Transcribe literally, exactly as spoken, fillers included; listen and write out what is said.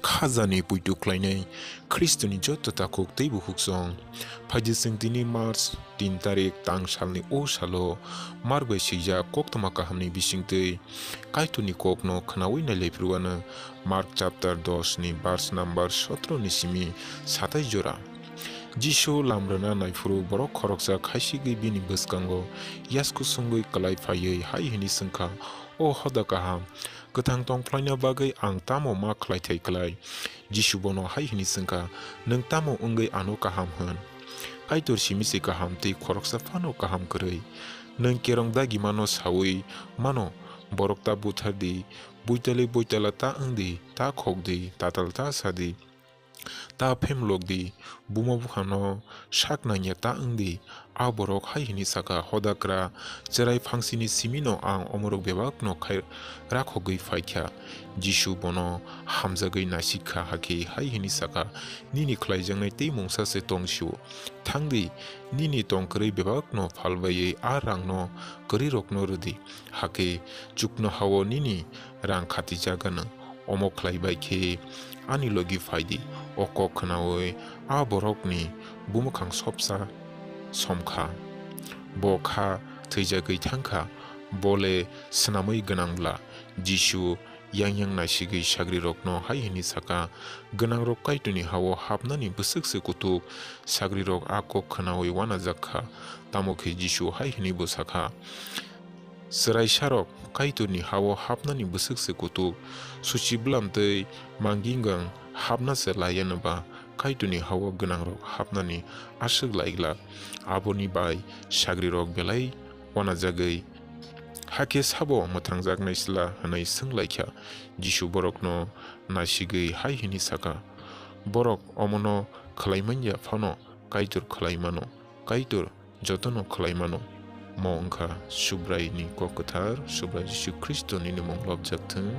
Khajani puitu khlainai Khristoni joto takhuk tei bukhuksong. Phaidi chwng tini March tin tarik tang salni o salo mar bai swijak koktwma kahamni bisingtwi Kaitorni kokno khwnawi nailaiphruano Mark chapter dos ni verse number sotro ni simi satai jora. Jisu lam rwna naiphuru borok khoroksa khaisigwi bini bwskango yasku sungwi kwlai phaiwi hai hwnwi swngkha, "O hoda kaham, kwthang tong phlaina bagwi ang tamo ma khlaithai klai?" Jisu bono hai hwnwi swngkha, "Nwng tamo wngwi ano kaham hwn? Kaitor simi se kaham tei khoroksa phano kaham kwrwi. Nwng kerong dagimano saui mano, 'Borok ta buthar di, buitali buitala ta wng di, ta khok di, tatal ta sa di, ta phemlok di, buma buphano sak nangya ta wng di.' A borok hai hwnwi saka, 'Hodakra, chwrai phangsini simino ang omorok bebakno khai rakhogwi phaikha.' Jisu bono hamjagwi naisik kha, hakhe hai hwnwi saka, 'Nini khlaijaknai tei mungsa se tong sio. Thang di, nini tong kwrwi bebakno phalbaiwi a rangno kwrwirokno rw di, hakhe chuknoha-o nini rang khatijak anw. Omo khlai bai khe ani logi phai di.' O kok khwnaui a borokni bumukhang sopsa som kha. Bo kha thwijagwi thang kha, bo le swnamwi gwnang bla. Jisu yang yang naisigwi sagrirokno hai hwnwi saka, "Gwnangrok Kaitorni ha-o hapnani bwswk se kutuk." Sagrirok a kok khwnaui uanajak kha, tamo khe Jisu hai hwnwi bo sakha, "Chwraisarok Kaitorni ha-o hapnani bwswk se kutuk. Suchi bwlam tei manginggang hapna se lai anw ba, Kaitorni ha-o gwnangrok hapnani aswk lai glak." Aboni bai sagrirok belai uanajagwi, "Hakhe sabo mwthangjaknai sla?" hwnwi swng lai kha. Jisu borokno naisigwi hai hwnwi saka, "Borok omono khlai man ya phano Kaitor khlai mano. Kaitor jotono khlai mano." Mo wngkha Subraini kok kwthar. Subrai Jisu Khristo nini mung lobjak thung.